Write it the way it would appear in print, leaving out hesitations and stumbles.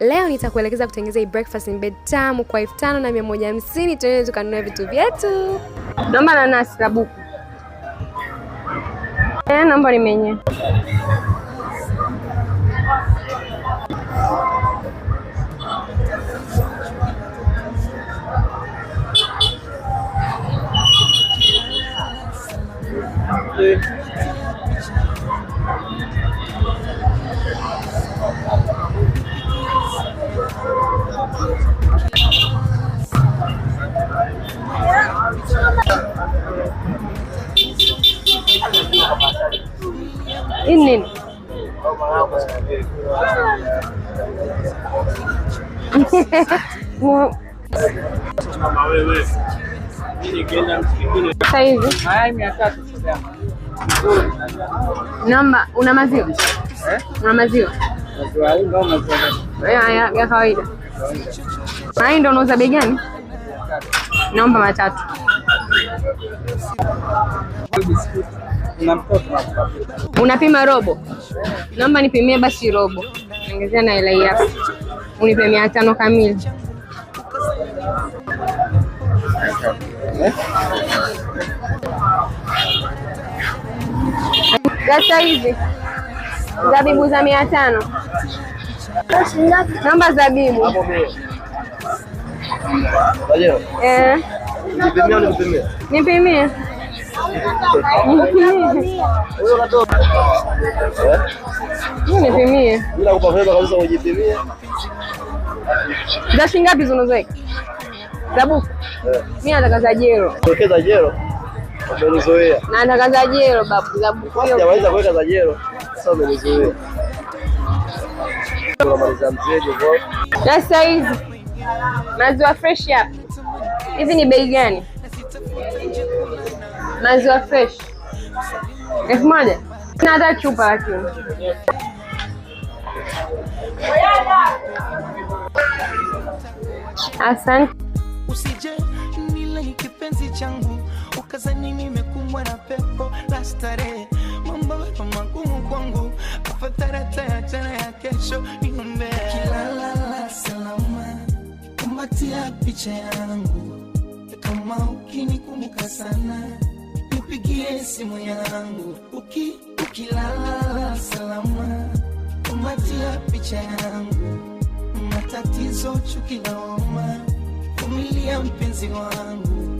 Leo nitakuelekeza kutengeneza hii breakfast in bed tamu kwa 5150. Tuende tukanunue vitu vyetu. Naomba nanasi la buku. Naomba nimenye. Hii nini? Sasa hivi Mayai 300. Naomba, una maziwa? Una maziwa? Maziwa ya unga au maziwa gani? Ya kawaida. Mayai ndio unauza bei gani? Naomba matatu. Una mtoto na Unapima robo? Naomba nipimie basi robo. Ongezea na hela hii hapa. Unipe 500 kamili. Sasa hivi zabibu za 500. Naomba zabibu. Nipimie. Nipimie. Bila kupa fedha kabisa ujipimie. Za shilingi ngapi unazoweka? Za buku? Mimi nataka za jero. Wekeza za jero. Umenizoea. Na nataka za jero babu, za buku. Sijaweza kuweka za jero. Sasa umenizoea. Unamaliza mzee hivyo. Sasa hizi maziwa fresh hapa. Hivi ni bei gani? Maziwa fresh 1000. Sina hata chupa lakini. Asante. Usije nila kipenzi changu ukazani nimekumbwa na pepo la starehe, mambo magumu kwangu, afadhali hata jana ya kesho niombe. Ukilala salama, kumbatia picha yangu, kama ukinikumbuka sana nipigie simu yangu. Ukilala salama, kumbatia picha yangu, matatizo chuki lawama, vumilia mpenzi wangu.